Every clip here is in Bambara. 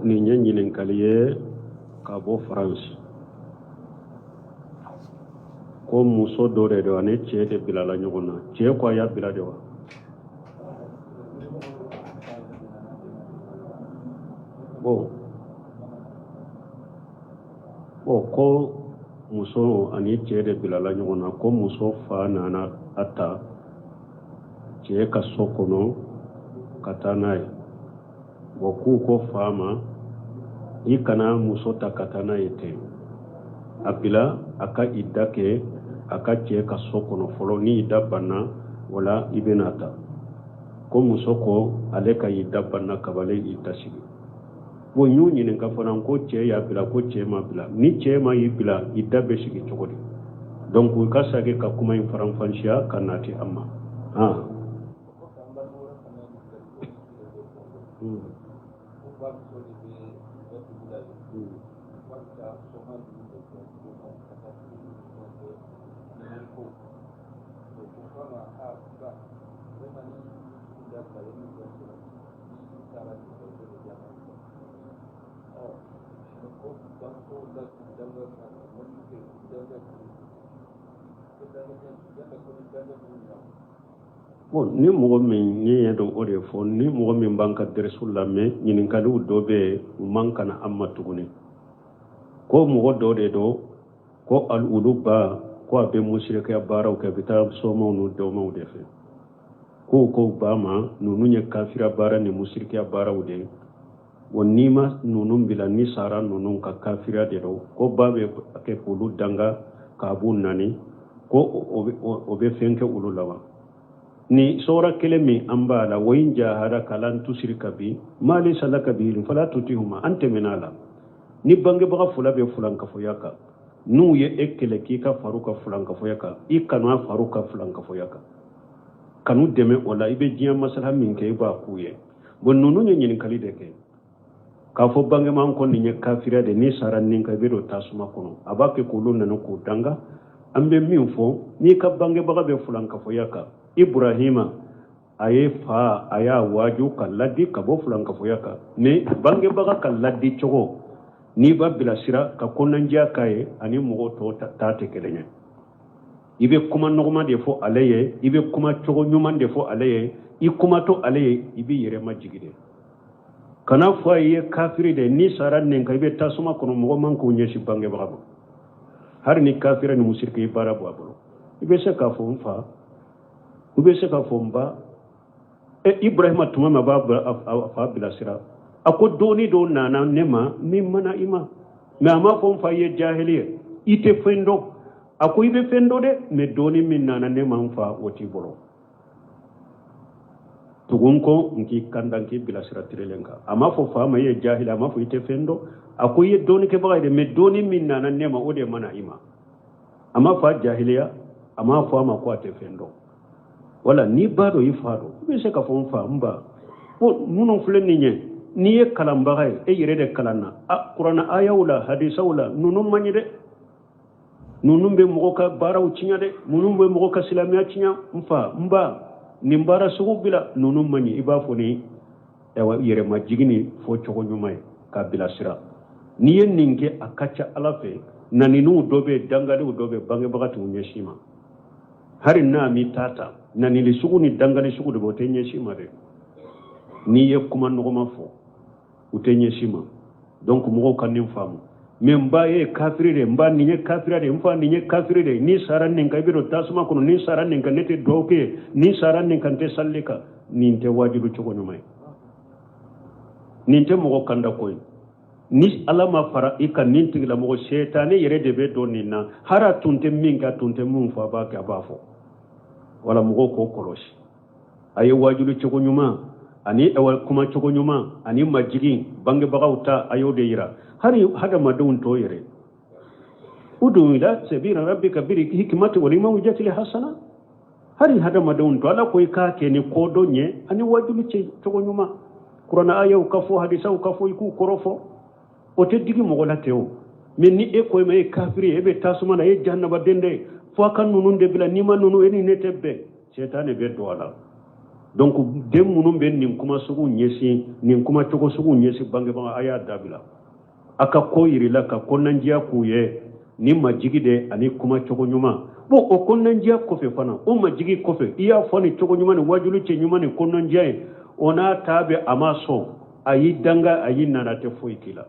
Nin ye ɲininkali ye ka bɔ Faransi ko muso dɔ de don ani cɛ de bilala ɲɔgɔn na cɛ ko a y'a bila de wa bon ko muso ani cɛ de bilala ɲɔgɔn na ko muso fa nana a ta cɛ ka so kɔnɔ ka taa n'a ye bon k'u ko fa ma i kana muso ta ka taa n'a ye ten a bila a ka idda kɛ a ka cɛ ka so kɔnɔ fɔlɔ ni idda banna wala i bɛna ta ko muso ko ale ka idda banna kaban ale idda sigi bon n y'u ɲininka fana ko cɛ y'a bila ko cɛ m'a bila ni cɛ ma y'i bila idda bɛ sigi cogo di donc u ka sagi ka kuma in faranfasiya ka nati an ma han. Bon ni mɔgɔ min ne ye dɔn o de fɔ ni mɔgɔ min b'an ka dɛrɛsu lamɛn ɲininkaliw dɔ bɛ yen u man ka na an ma tuguni ko mɔgɔ dɔ de don ko olu ba ko a bɛ musirikiya baaraw kɛ a bɛ taa somaw n'u dɔmaw de fɛ k'u ko ba ma ninnu ye kafira baara ni musirikiya baaraw de ye wa n'i ma ninnu bila n'i sara ninnu kan kafiriya de don ko ba bɛ kɛ k'olu danga k'a b'u nani ko o bɛ fɛn kɛ olu la wa ni sura kelen min an b'a la wa in jahadaka ala an tusirika bi ma laysa laka bihi ilmun fala tutihuma an tɛmɛna a la ni bangebaga fila bɛ filankafoya kan n'u ye e kɛlɛ k'i ka far'u ka filankafoya kan i kana far'u ka filankafoya kan kan'u dɛmɛ o la i bɛ diɲɛ masala min kɛ i b'a k'u ye bon ninnu ye ɲininkali de kɛ k'a fɔ bangeman ko nin ye kafiriya de n'i sara nin kan i bɛ don tasuma kɔnɔ a b'a kɛ k'olu nana k'u danga an bɛ min fɔ n'i ka bangebaga bɛ filankafoya kan iburahima a ye fa a y'a waaju ka ladi ka bɔ filankafoya kan ni bangebaga ka ladi cogo n'i b'a bilasira ka kɔnɔnajɛya k'a ye ani mɔgɔ tɔw ta tɛ kelen ye i bɛ kuma nɔgɔma de fɔ ale ye i bɛ kuma cogo ɲuman de fɔ ale ye i kumatɔ ale ye i b'i yɛrɛ majigi de kana fɔ a ye kafiri de n'i sara nin kan i bɛ tasuma kɔnɔ mɔgɔ man k'o ɲɛsin bangebaga ma hali ni kafiri ni musiriki i baara bɔ a bolo i bɛ se k'a fɔ n fa i bɛ se k'a fɔ n ba e ibrahima tuma min a b'a fa bilasira a ko dɔnni dɔ nana ne ma min ma na i ma mais a m'a fɔ n fa ye jahili ye i tɛ fɛn dɔn a ko i bɛ fɛn dɔn dɛ mais dɔnni min nana ne ma n fa o t'i bolo tugu n kɔ n k'i kanda n k'i bilasira tirelen kan a m'a fɔ fa ma i ye jahili a m'a fɔ i tɛ fɛn dɔn a ko i ye dɔnnikɛbaga ye dɛ mais dɔnni min nana ne ma o de ma na i ma a m'a fɔ a jahiliya a m'a fɔ a ma ko a tɛ fɛn dɔn wala n'i ba dɔn i fa dɔn i bɛ se k'a fɔ n fa n ba ko minnu filɛ nin ye n'i ye kalanbaga ye e yɛrɛ de kalanna a kuranna ayaw la hadisaw la ninnu man ɲi dɛ ninnu bɛ mɔgɔ ka baaraw tiɲɛ dɛ ninnu bɛ mɔgɔ ka silamɛya tiɲɛ n fa n ba nin baara sugu bila ninnu man ɲi i b'a fɔ ni yɛrɛmajigin ni fɔ cogo ɲuman ye k'a bilasira n'i ye nin kɛ a ka ca ala fɛ naniniw dɔ bɛ yen dangaliw dɔ bɛ bangebaga t'u ɲɛsin ma hari n'a m'i ta ta nanili sugu ni dangali sugu de bɛ o tɛ ɲɛsin ma dɛ n'i ye kuma nɔgɔma fɔ u tɛ ɲɛsin ma donc mɔgɔw ka nin faamu mais n ba ye kafiri de n ba nin ye kafira de n fa nin ye kafiri de n'i sara nin kan i bɛ don tasuma kɔnɔ n'i sara nin kan ne tɛ dugawu kɛ n'i sara nin kan n tɛ sali kan nin tɛ wajibi cogo ɲuman ye nin tɛ mɔgɔ kanda ko ye ni ala ma fara i kan nin tigilamɔgɔ sɛtanɛ yɛrɛ de bɛ don nin na hari a tun tɛ min kɛ a tun tɛ min fɔ a b'a kɛ a b'a fɔ wala mɔgɔw k'o kɔlɔsi a ye waajuli cogo ɲuman ani kuma cogo ɲuman ani majigin bangebagaw ta a y'o de yira hari hadamadenw tɔ yɛrɛ udu ila sabila rabbika bil hikmati wal maw'izatil hasana hari hadamadenw tɔ ala ko i k'a kɛ ni kodɔn ye ani waajuli cogo ɲuman kuranɛ ayaw ka fɔ hadisaw ka fɔ i k'u kɔrɔ fɔ o tɛ digi mɔgɔ la ten o mais ni e ko e ma e ye kafiri ye e bɛ tasuma na e ye jahanaba den de ye fo a ka ninnu de bila n'i ma ninnu e ni ne tɛ bɛn sɛtanɛ bɛ don a la Donc den minnu bɛ nin kuma sugu ɲɛsin, nin kuma cogo sugu ɲɛsin bangebaga, a y'a dabila. A ka ko yirila ka kɔnɔnandiya k'u ye ni majigi de ani kuma cogo ɲuman. Bon, o kɔnɔnandiya kɔfɛ fana, o majigi kɔfɛ, i y'a fɔ ni cogo ɲuman ni wajulu cɛ ɲuman ni kɔnɔnandiya ye, o n'a ta bɛ a ma sɔn, a y'i danga, a y'i nana, tɛ foyi k'i la.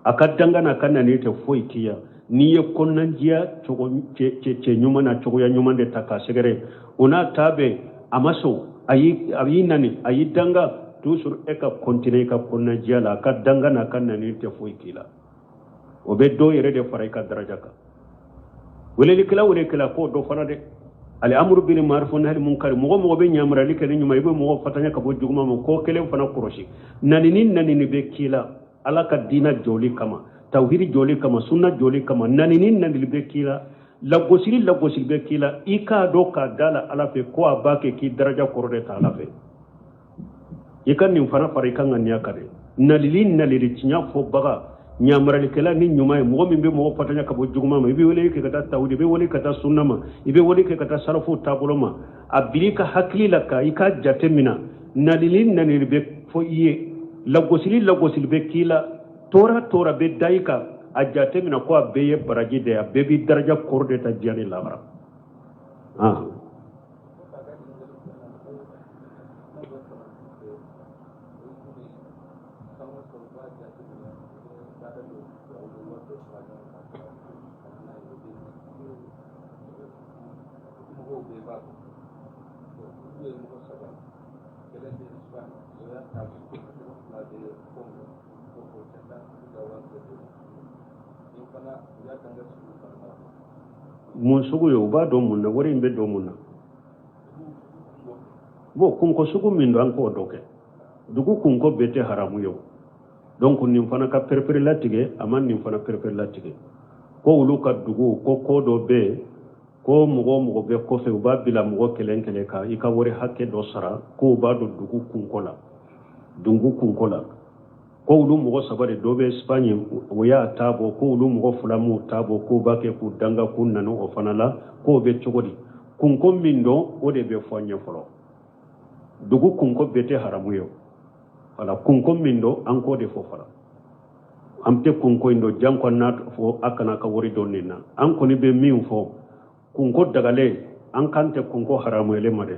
A ka danga n'a ka nani tɛ foyi k'i ya. N'i ye kɔnɔnandiya cogo cɛ ɲuman na cogoya ɲuman de ta k'a sɛgɛrɛ, o n'a ta bɛ a ma sɔn, a y'i nani, a y'i danga, toujours e ka continuer i ka kɔnɔnandiya la. A ka danga n'a ka nani tɛ foyi k'i la. O bɛ dɔ yɛrɛ de fara i ka daraja kan. Welelikɛla, welelikɛla k'o dɔ fana dɛ. Ale amuru bil ma'ruf nahi munkar, mɔgɔ mɔgɔ bɛ ɲamarali kɛ ni ɲuman, i bɛ mɔgɔ fatanya ka bɔ juguman ma. Ko kelen fana kɔlɔsi, nanini nanini bɛ k'i la Ala ka diina jɔli kama, tawhidi jɔli kama, sunna jɔli kama. Nanini nanili bɛ k'i la, lagosili lagosili bɛ k'i la. I k'a dɔn k'a da la Ala fɛ ko a b'a kɛ k'i daraja kɔrɔ de ta Ala fɛ. I ka nin fana fara i ka ŋaniya kan dɛ. Nalili nalili, tiɲɛ fɔbaga, ɲamaralikɛla ni ɲuman ye, mɔgɔ min bɛ mɔgɔ fatanya ka bɔ juguman ma, i bɛ wele kɛ ka taa tawhidi, i bɛ wele ka taa sunna ma, i bɛ wele kɛ ka taa salafu taabolo ma. A bil'i ka hakili la ka i ka jate mina, nalili nalili bɛ fɔ i ye, lagosili lagosili bɛ k'i la, tɔɔrɔ tɔɔrɔ bɛ da i kan. A jate mina ko a bɛɛ ye baraji de ye, a bɛɛ b'i daraja kɔrɔ de ta diɲɛ ni lahara. Mun sugu ye? U b'a dɔn mun na? Wari in bɛ don mun na? Bon, kunko sugu min don, an k'o dɔ kɛ. Dugu kunko bɛɛ tɛ haramu ye o. Donc nin fana ka perepere latigɛ, a ma nin fana perepere latigɛ ko olu ka dugu ko ko dɔ bɛ yen ko mɔgɔ o mɔgɔ bɛ kɔfɛ, u b'a bila mɔgɔ kelen kelen kan, i ka wari hakɛ dɔ sara, k'u b'a don dugu kunko la, dugu kunko la, ko olu mɔgɔ saba de, dɔ bɛ Espagne, o y'a ta bɔ, ko olu mɔgɔ fila m'u ta bɔ, k'u b'a kɛ k'u danga k'u nani o fana la, k'o bɛ cogo di? Kunko min don, o de bɛ fɔ an ye fɔlɔ. Dugu kunko bɛɛ tɛ haramu ye. Wala kunko min don, an k'o de fɔ fɔlɔ. An tɛ kunko in dɔn janko n'a fɔ a kana ka wari dɔn nin na. An kɔni bɛ min fɔ, kunko dagalen, an kan tɛ kunko haramuyalen ma dɛ.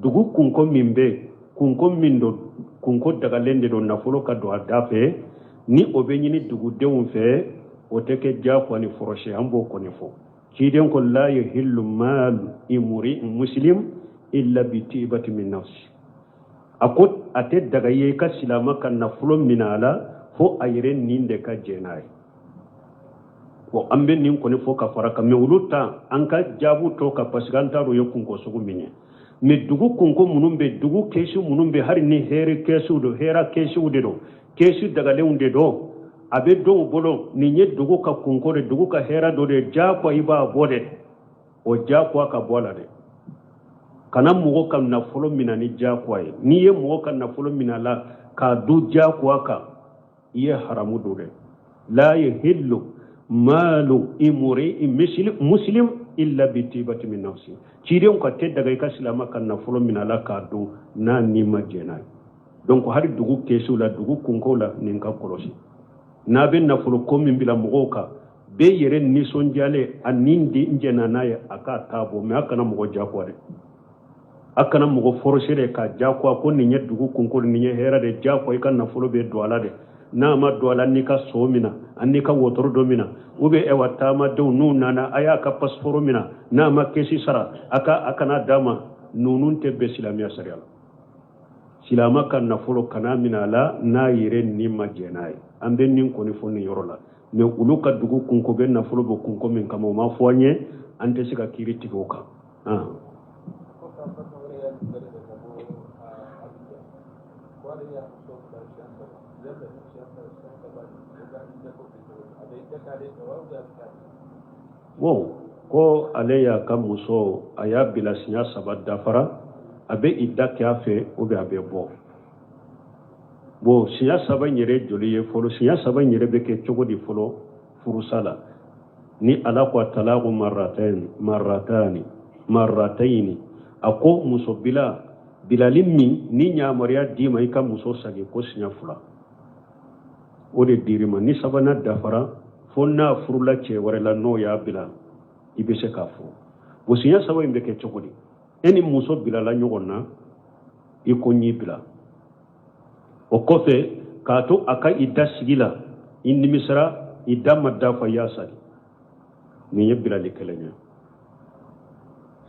Dugu kunko min bɛ, kunko min don, kunko dagalen de don, nafolo ka don a da fɛ, ni o bɛ ɲini dugudenw fɛ, o tɛ kɛ diyagoya ni forcé. An b'o kɔni fɔ. Ciden ko la yahillu malu imuri muslim illa bi tibati min nafsi. A ko a tɛ daga ye i ka silama ka nafolo minɛ a la fo a yɛrɛ nin de ka jɛn n'a ye. Bon, an bɛ nin kɔni fɔ ka fara kan, mais olu ta an ka jaabu tɔ kan, parce que an t'a dɔn o ye kunko sugu min ye. Mais dugu kunko minnu bɛ, dugu kɛsu minnu bɛ, hali ni hɛrɛ kɛsuw don, hɛrɛ kɛsuw de don, kɛsu dagalenw de don, a bɛ dɔw bolo nin ye dugu ka kunko de, dugu ka hɛrɛ dɔ de, diyagoya i b'a bɔ dɛ. O diyagoya ka bɔ a la dɛ. Kana mɔgɔ ka nafolo minɛ ni diyagoya ye. N'i ye mɔgɔ ka nafolo minɛ a la k'a dun diyagoya kan, i ye haramu dun dɛ. La yahillu malu imuri muslim illa bi tibati min nafsi. Ciden ko a tɛ daga i ka silama ka nafolo minɛ a la k'a dun n'a ni ma jɛn n'a ye. Donc hali dugu kɛsiw la, dugu kunkow la, nin ka kɔlɔsi. N'a bɛ nafolo ko min bila mɔgɔw kan, bɛɛ yɛrɛ nisɔndiyalen, a ni jɛnna n'a ye, a k'a ta bɔ. Mais a kana mɔgɔ jagoya dɛ, a kana mɔgɔ forcer dɛ k'a jagoya ko nin ye dugu kunko, nin ye hɛrɛ de, jagoya i ka nafolo bɛ don a la dɛ. N'a ma don a la, n'i ka so minɛ, n'i ka wotoro dɔ minɛ, ou bien ɛwa taamadenw n'u nana, a y'a ka passeport minɛ, n'a ma kɛsi sara, a ka a kana d'a ma. Ninnu tɛ bɛn silamɛya sariya la. Silama ka nafolo kana minɛ a la n'a yɛrɛ ni ma jɛn n'a ye. An bɛ nin kɔni fɔ nin yɔrɔ la. Mais olu ka dugu kunko bɛ nafolo bɔ kunko min kama, o ma fɔ an ye, an tɛ se ka kiiri tigɛ o kan. Bon, ko ale y'a ka muso, a y'a bila siɲɛ saba dafara, a bɛ idda kɛ a fɛ ou bien a bɛ bɔ. Bon, siɲɛ saba in yɛrɛ joli ye fɔlɔ? Siɲɛ saba in yɛrɛ bɛ kɛ cogo di fɔlɔ furusa la? Ni Ala ko talaku marratayni marratani marratayni, A ko muso bila bilali min ni yamaruya d'i ma i ka muso sagi ko siɲɛ fila, o de dir'i ma. Ni sabanan dafara, fo n'a furula cɛ wɛrɛ la, n'o y'a bila, i bɛ se k'a furu. O siɲɛ saba in bɛ kɛ cogo di? E ni muso bilala ɲɔgɔn na, i ko n y'i bila. O kɔfɛ, k'a to a ka idda sigi la, i nimisara, idda ma dafa, i y'a sagi. Nin ye bilali kelen ye.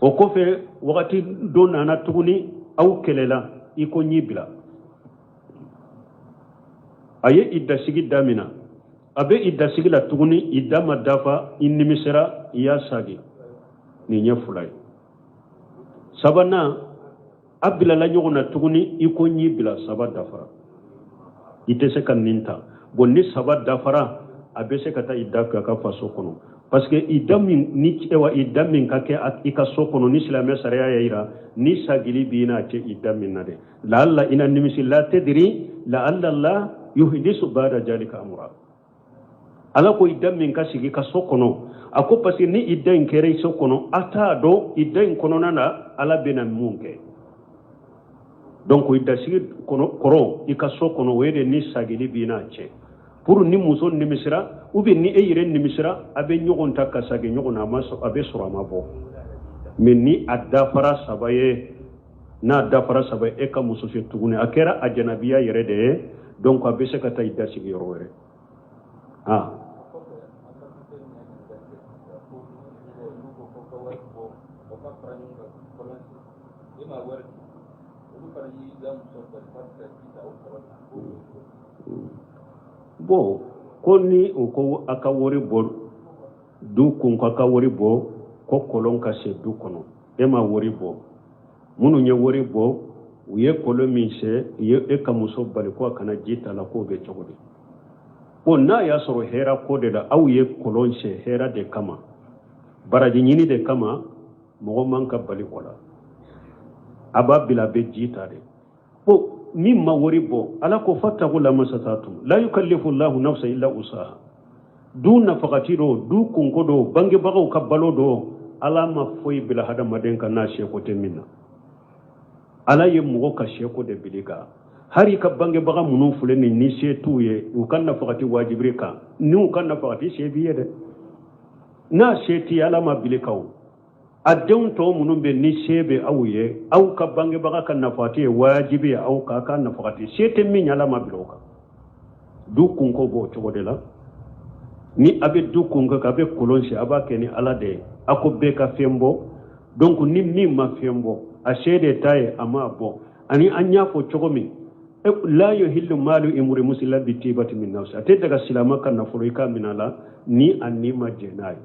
O kɔfɛ, wagati dɔ nana tuguni, aw kɛlɛla, i ko n y'i bila. A ye idda sigi damina, a bɛ idda sigi la tuguni, idda ma dafa, i nimisara, i y'a sagi. Nin ye fila ye. Sabanan, a bilala ɲɔgɔn na tuguni, i ko n y'i bila. Saba dafara, i tɛ se ka nin ta. Bon, ni saba dafara, a bɛ se ka taa idda kɛ a ka faso kɔnɔ, parce que idda min ni ewa idda min ka kɛ i ka so kɔnɔ, ni silamɛ sariya y'a yira, ni sagili b'i n'a cɛ idda min na dɛ, laala ina nimisi la tadri laala la yuhdisu bada jalika amra. Ala ko idda min ka sigi ka so kɔnɔ, a ko parce que ni idda in kɛra i so kɔnɔ, a t'a dɔn idda in kɔnɔna na Ala bɛna mun kɛ. Donc idda sigi kɔnɔ kɔrɔ i ka so kɔnɔ, o ye de ni sagili b'i n'a cɛ, pour ni muso nimisira ou bien ni e yɛrɛ nimisira, a bɛ ɲɔgɔn ta ka sagi ɲɔgɔn na, a ma a bɛ sɔrɔ a ma bɔ. Mais ni a dafara saba ye, n'a dafara saba ye, e ka muso fɛ tuguni, a kɛra a janabiya yɛrɛ de ye. Donc a bɛ se ka taa idda sigi yɔrɔ wɛrɛ. Ah, bon, ko ni o ko a ka wari bɔ du kun, ko a ka wari bɔ ko kɔlɔn ka se du kɔnɔ, e ma wari bɔ. Minnu ye wari bɔ, u ye kɔlɔn min se, u ye e ka muso bali ko a kana ji ta la, k'o bɛ cogo di? Bon, n'a y'a sɔrɔ hɛra ko de la, aw ye kɔlɔn se hɛra de kama, baraji ɲini de kama, mɔgɔ man ka bali o la. A b'a bila, a bɛ ji ta de. Bon, min ma wari bɔ, Ala ko fattaqu mastata'tum la yukallifu llahu nafsa illa usaha. Du nafagati do, du kunko do, bangebagaw ka balo do, Ala ma foyi bila hadamaden kan n'a seko tɛ min na. Ala ye mɔgɔ ka seko de bili kan. Hali ka bangebaga minnu filɛ nin, ni se t'u ye, u ka nafagati wajibiri kan, ni u ka nafagati se b'i ye dɛ, n'a se t'i ye, Ala ma bili kan. O a denw tɔ minnu bɛ, ni se bɛ aw ye, aw ka bangebaga ka nafagati ye wajibi ye aw ka nafagati. Se tɛ min ye, Ala ma bila o kan. Du kunko b'o cogo de la. Ni a bɛ du kunko kɛ, a bɛ kolon sen, a b'a kɛ ni Ala de ye. A ko bɛɛ ka fɛn bɔ. Donc ni min ma fɛn bɔ, a se de ta ye, a m'a bɔ. Ani an y'a fɔ cogo min, la yuhillu malu imri muslim bi tibati min nafsi. A tɛ daga silama ka nafolo i ka minɛ a la ni a ni ma jɛn n'a ye.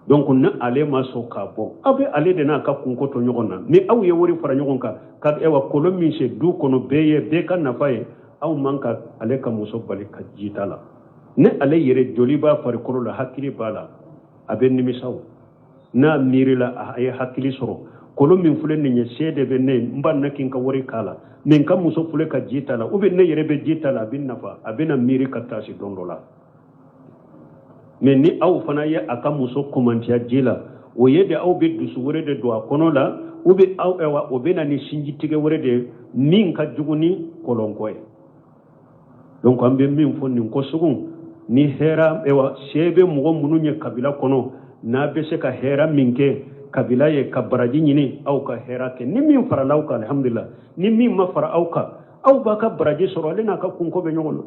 Donc ni ale ma sɔn k'a bɔ, aw bɛ ale de n'a ka kunko to ɲɔgɔn na. Ni aw ye wari fara ɲɔgɔn kan ka ewa kolon min se du kɔnɔ, bɛɛ ye bɛɛ ka nafa ye, aw man ka ale ka muso bali ka ji ta la. Ni ale yɛrɛ joli b'a farikolo la, hakili b'a la, a bɛ nimisa o. N'a miirila, a ye hakili sɔrɔ, kolon min filɛ nin ye, se de bɛ ne, n b'a na k'i ka wari k'a la, mɛ n ka muso filɛ ka ji ta la, ou bien ne yɛrɛ bɛ ji ta la, a bɛ nafa, a bɛna miiri ka taasi don dɔ la. Mɛ ni aw fana ye a ka muso komantiya ji la, o ye de aw bɛ dusu wɛrɛ de don a kɔnɔ la, ou bien aw ɛwa o bɛ na ni sinjitigɛ wɛrɛ de ye min ka jugu ni kɔlɔnko ye. Donc an bɛ min fɔ nin ko sugu ni hɛra, ɛwa se bɛ mɔgɔ minnu ye kabila kɔnɔ, n'a bɛ se ka hɛra min kɛ kabila ye ka baraji ɲini, aw ka hɛra kɛ. Ni min farala aw kan, alhamdulillah. Ni min ma fara aw kan, aw b'a ka baraji sɔrɔ, ale n'a ka kunko bɛ ɲɔgɔn na.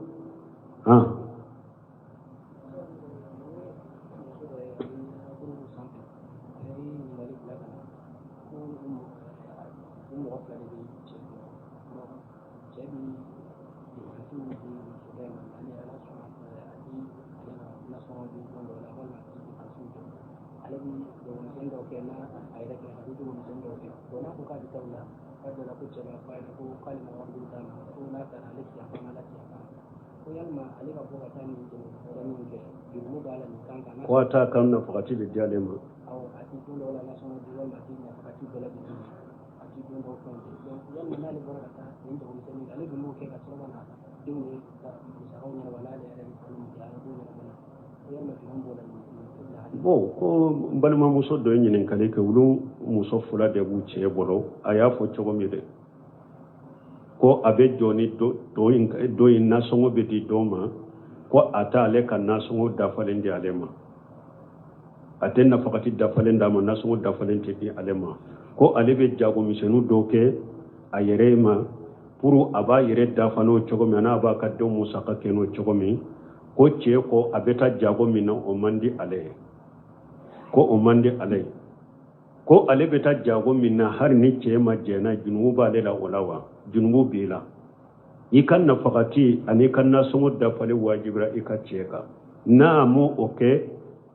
Ko a t'a kan nafagati de di ale ma. Bon, ko n balimamuso dɔ ye ɲininkali kɛ, olu muso fila de b'u cɛ bolo. A y'a fɔ cogo min dɛ, ko a bɛ jɔ ni dɔ in nasɔngɔ bɛ di dɔ ma, ko a t'ale ka nasɔngɔ dafalen di ale ma, a tɛ nafakati dafalen d'a ma, nasɔngɔ dafalen tɛ di ale ma, ko ale bɛ jagomisɛnnin dɔ kɛ a yɛrɛ ma pour a b'a yɛrɛ dafa n'o cogo min, n'a b'a ka denw musaka kɛ n'o cogo min. Ko cɛ ko a bɛ taa jago min na, o man di ale ye, ko o man di ale ye, ko ale bɛ taa jago min na, hali ni cɛ ma jɛn n'a ye, junubu b'ale la o la wa? Junubu b'i la. I ka nafakati ani i ka nasɔngɔ dafalen wajibira i ka cɛ kan. N'a m'o o kɛ,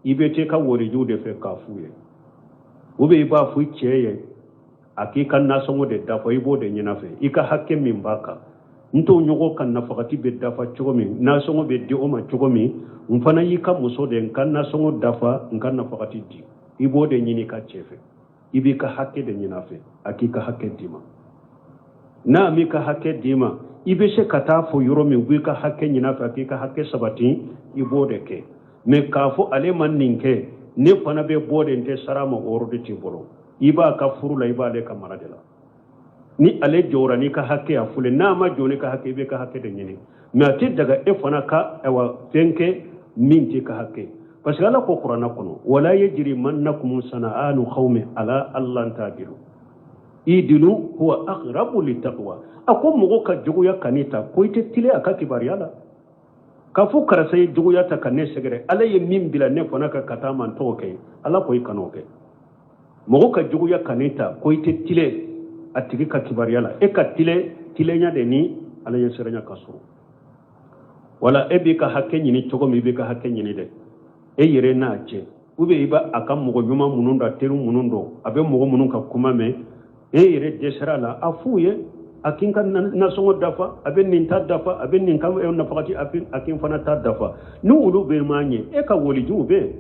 i bɛ taa i ka walijuw de fɛ k'a f'u ye, ou bien i b'a fɔ i cɛ ye a k'i ka nasɔngɔ de dafa. I b'o de ɲin'a fɛ, i ka hakɛ min b'a kan. N tɔɲɔgɔn ka nafakati bɛ dafa cogo min, nasɔngɔ bɛ di o ma cogo min, n fana y'i ka muso de, n ka nasɔngɔ dafa, n ka nafakati di. I b'o de ɲini i ka cɛ fɛ. I b'i ka hakɛ de ɲini a fɛ, a k'i ka hakɛ d'i ma. N'a m'i ka hakɛ d'i ma, i bɛ se ka taa fɔ yɔrɔ min u b'i ka hakɛ ɲini a fɛ, a k'i ka hakɛ sabati, i b'o de kɛ. Mais k'a fɔ ale ma nin kɛ, ne fana bɛ bɔ de, n tɛ sara ma, o yɔrɔ de t'i bolo. I b'a ka furu la, i b'ale ka mara de la. Ni ale jɔra n'i ka hakɛ, a fule. N'a ma jɔ n'i ka hakɛ, i b'i ka hakɛ de ɲini. Mais a tɛ daga e fana ka ayiwa fɛn kɛ min t'i ka hakɛ, parce que Ala ko Kuranɛ kɔnɔ: wala yajrimannakum sana'anu qawmin ala alla ta'dilu idilu huwa aqrabu littaqwa. A ko mɔgɔ ka juguya kan'i ta ko i tɛ tilen a ka kibaruya la, k'a fɔ karisa ye juguya ta ka ne sɛgɛrɛ, Ala ye min bila ne fana kan ka taa ma, n t'o kɛ. Ala ko i kan'o kɛ. Mɔgɔ ka juguya kan'i ta ko i tɛ tilen a tigi ka kibaruya la. E ka tilen, tilenya de ni Ala ɲɛsiranya ka surun. Wala e b'i ka hakɛ ɲini cogo min, i b'i ka hakɛ ɲini dɛ, e yɛrɛ n'a cɛ, ou bien i b'a a ka mɔgɔ ɲuman minnu dɔn, a teri minnu dɔn, a bɛ mɔgɔ minnu ka kuma mɛn, e yɛrɛ dɛsɛra a la, a f'u ye a k'i ka nasɔngɔ dafa, a bɛ nin ta dafa, a bɛ nin ka nafakati, a k'i fana ta dafa. Ni olu bɛ maa ɲɛ, e ka walijuw bɛ yen,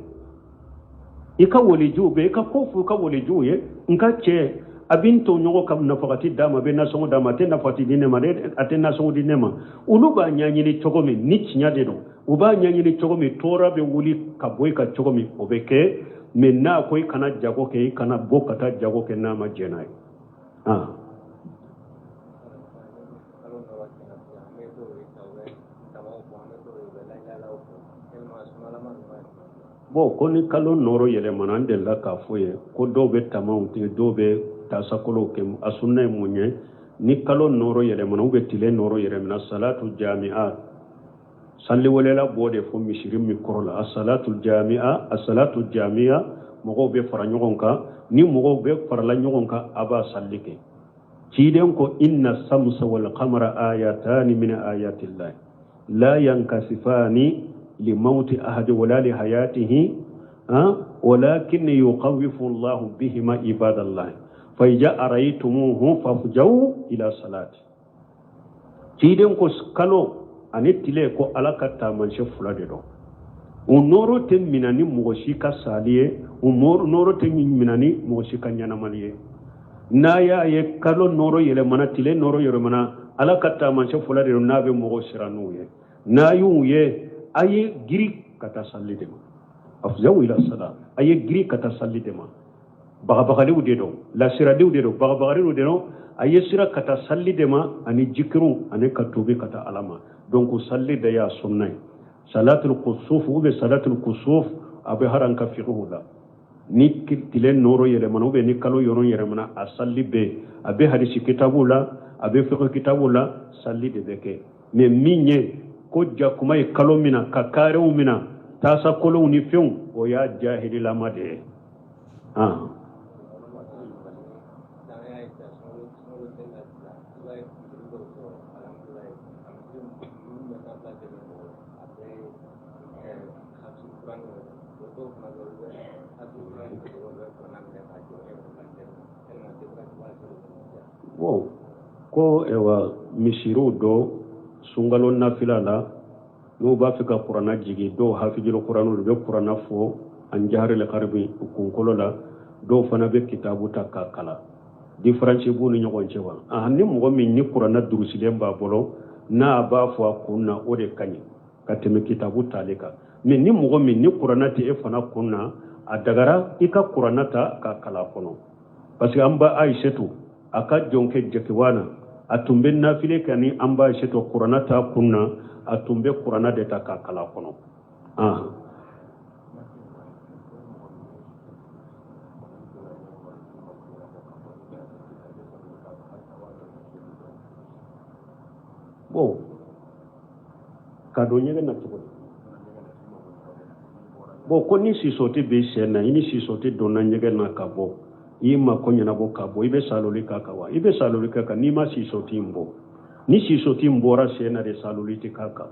i ka walijuw bɛ yen, i ka ko f'u ka walijuw ye: n ka cɛ a bɛ n tɔɲɔgɔn ka nafakati d'a ma, a bɛ nasɔngɔ d'a ma, a tɛ nafakati di ne ma, a tɛ nasɔngɔ di ne ma. Olu b'a ɲɛɲini cogo min, ni tiɲɛ de don, u b'a ɲɛɲini cogo min, tɔɔrɔ bɛ wuli ka bɔ i kan cogo min, o bɛ kɛ. Mais n'a ko i kana jago kɛ, i kana bɔ ka taa jago kɛ n'a ma jɛn n'a ye. Ah. Bon, ko ni kalo nɔrɔ yɛlɛmana, an delila k'a fɔ ye ko dɔw bɛ tamaw tigɛ, dɔw bɛ tasakolow kɛ. A sunna ye mun ye? Ni kalo nɔrɔ yɛlɛmana ou bien tile nɔrɔ yɛlɛmana, salatu jami'a, saliwelela b'o de fɔ misiri min kɔrɔ la, asalatu jami'a, asalatu jami'a, mɔgɔw bɛ fara ɲɔgɔn kan. Ni mɔgɔw bɛ farala ɲɔgɔn kan, a b'a salli kɛ. Ciden ko: inna samsa wal qamara ayatani min ayatillah la yankasifani limauti ahadi wala li hayatihi, walakin yukhawwifu Allahu bihima ibadallah fa iza araytumuhu fafjaw ila salati. Ciden ko kalo ani tile, ko Ala ka taamasiyɛn fila de don. U nɔɔrɔ tɛ mina ni mɔgɔ si ka sali ye, u nɔɔrɔ tɛ mina ni mɔgɔ si ka ɲɛnamali ye. N'a y'a ye kalo nɔɔrɔ yɛlɛmana, tile nɔɔrɔ yɛlɛmana, Ala ka taamasiyɛn fila de don n'a bɛ mɔgɔ siran n'u ye. N'a y'u ye, a ye giri ka taa sali de ma. Afzaw ila sala, a ye giri ka taa sali de ma. Bagabagaliw de don, lasiraliw de don, bagabagaliw de don. A ye sira ka taa sali de ma, ani jikiru, ani ka tubi ka taa Ala ma. Donc sali de y'a sunna ye, salatul kusuf ou bien salatul kusuf. A bɛ haran ka fiqhu la, ni tile nɔɔrɔ yɛlɛmana ou bien ni kalo yɔrɔ yɛlɛmana, a sali bɛ yen. A bɛ hadisi kitabu la, a bɛ fiqhu kitabu la, sali de bɛ kɛ. Mais min ye ko jakuma ye kalo min ka karew mina, tasakolonw ni fɛnw, o y'a jahililama de ye. Ah. Bon, ko ewa misiriw dɔ sunkalo nafila la, n'u b'a fɛ ka kuranna jigi, dɔw hafijilo kuranɛ, olu bɛ kuranna fɔ an jahari le karibi kunkolo la, dɔw fana bɛ kitabu ta k'a kalan. Différence b'u ni ɲɔgɔn cɛ wa? Ah, ni mɔgɔ min ni kuranna durusilen b'a bolo, n'a b'a fɔ a kun na, o de ka ɲi ka tɛmɛ kitabu tali kan. Mais ni mɔgɔ min ni kuranna tɛ e fana kun na, a dagara i ka kuranna ta k'a kalan a kɔnɔ, parce que an ba Ayisetu a ka jɔnkɛ Jakiwana, a tun bɛ nafile kɛ ni an ba Ayisetu kuranna t'a kun na, a tun bɛ kuranna de ta k'a kalan a kɔnɔ. Bon, ka don ɲɛgɛn na cogo di? Bon, ko ni sisɔti b'i sen na, i ni sisɔti donna ɲɛgɛn na ka bɔ, i y'i mako ɲɛnabɔ ka bɔ, i bɛ saloli k'a kan wa? I bɛ saloli k'a kan n'i ma sisɔti in bɔ. Ni sisɔti in bɔra sen na de, saloli tɛ k'a kan.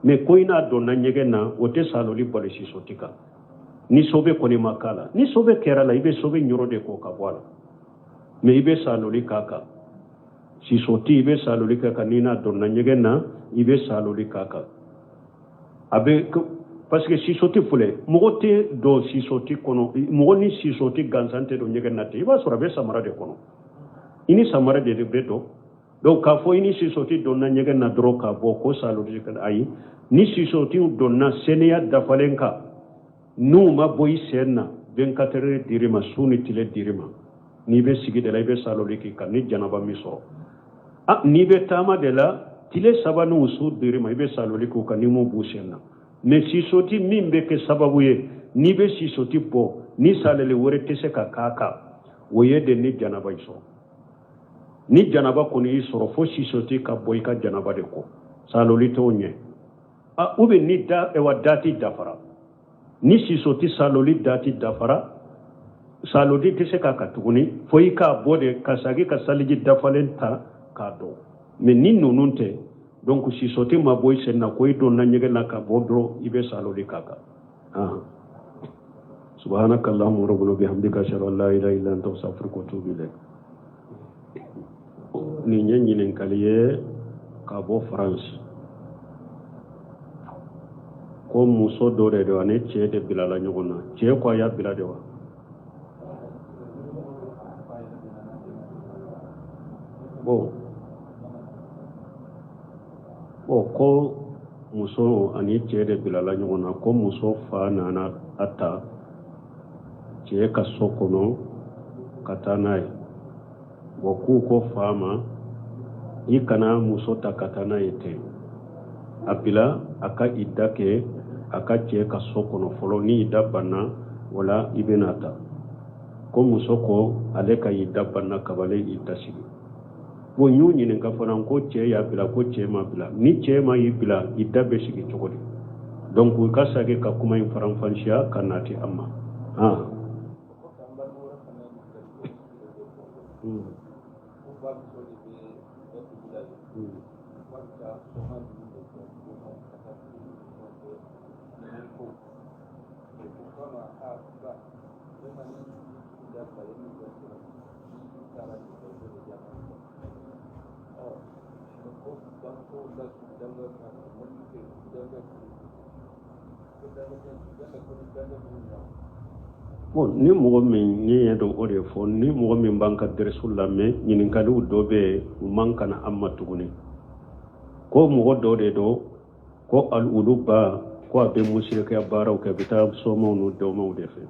Mais ko i n'a donna ɲɛgɛn na, o tɛ saloli bali sisɔti kan, ni sobe kɔni ma k'a la. Ni sobe kɛra la, i bɛ sobe ɲɔrɔ de ko ka bɔ a la, mais i bɛ saloli k'a kan. Sisɔti, i bɛ saloli k'a kan n'i n'a donna ɲɛgɛn na, i bɛ saloli k'a kan. A bɛ parce que sisɔti filɛ, mɔgɔ tɛ don sisɔti kɔnɔ, mɔgɔ ni sisɔti gansan tɛ don ɲɛgɛn na ten. I b'a sɔrɔ a bɛ samara de kɔnɔ, i ni samara de bɛ don. Donc k'a fɔ i ni sisɔti donna ɲɛgɛn na dɔrɔn ka bɔ ko saloli, ayi. Ni sisɔti donna seniya dafalen kan, n'u ma bɔ i sen na, 24 heures dir'i ma, su ni tile dir'i ma. N'i bɛ sigi de la, i bɛ saloli k'i kan ni janaba min sɔrɔ. Ah, n'i bɛ taama de la, tile 3 n'u su dir'i ma, i bɛ saloli k'u kan ni mun b'u sen na. Mais sisɔti min bɛ kɛ sababu ye n'i bɛ sisɔti bɔ, ni saloli wɛrɛ tɛ se ka k'a kan, o ye de ni janaba y'i sɔrɔ. Ni janaba kɔni y'i sɔrɔ, fo sisɔti ka bɔ i ka janaba de kɔ, saloli t'o ɲɛ. Ah, ou bien ni da ewa dati dafara, ni sisɔti saloli dati dafara, saloli tɛ se k'a kan tuguni, fo i k'a bɔ de ka sagi ka saliji dafalen ta k'a dɔn. Mais ni ninnu tɛ, donc sisɔti ma bɔ i sen na ko i donna ɲɛgɛn na ka bɔ dɔrɔn, i bɛ saloli k'a kan. Subhanaka allahumma rabbana bihamdika, ashhadu an la ilaha illa anta, astaghfiruka wa atubu ilayk. Nin ye ɲininkali ye ka bɔ Faransi, ko muso dɔ de don, ani cɛ de bilala ɲɔgɔn na. Cɛ ko a y'a bila de wa? Bon, ko muso ani cɛ de bilala ɲɔgɔn na, ko muso fa nana a ta cɛ ka so kɔnɔ ka taa n'a ye. Bon, k'u ko fa ma, i kana muso ta ka taa n'a ye ten, a bila a ka idda kɛ a ka cɛ ka so kɔnɔ fɔlɔ, ni idda banna, wala i bɛna ta. Ko muso ko ale ka idda banna kabale idda sigi. Bon, n y'u ɲininka fana ko cɛ y'a bila, ko cɛ ma bila. Ni cɛ ma y'i bila, idda bɛ sigi cogo di? Donc u ka sagi ka kuma in faranfasiya ka nati a ma. Bon, ni mɔgɔ min ni ye dɔn o de fɔ, ni mɔgɔ min b'an ka dɛrɛsu lamɛn, ɲininkaliw dɔ bɛ yen, u man ka na an ma tuguni. Ko mɔgɔ dɔ de don, ko olu ba ko a bɛ musirikɛya baaraw kɛ, a bɛ taa somaw n'u dɔmaw de fɛ.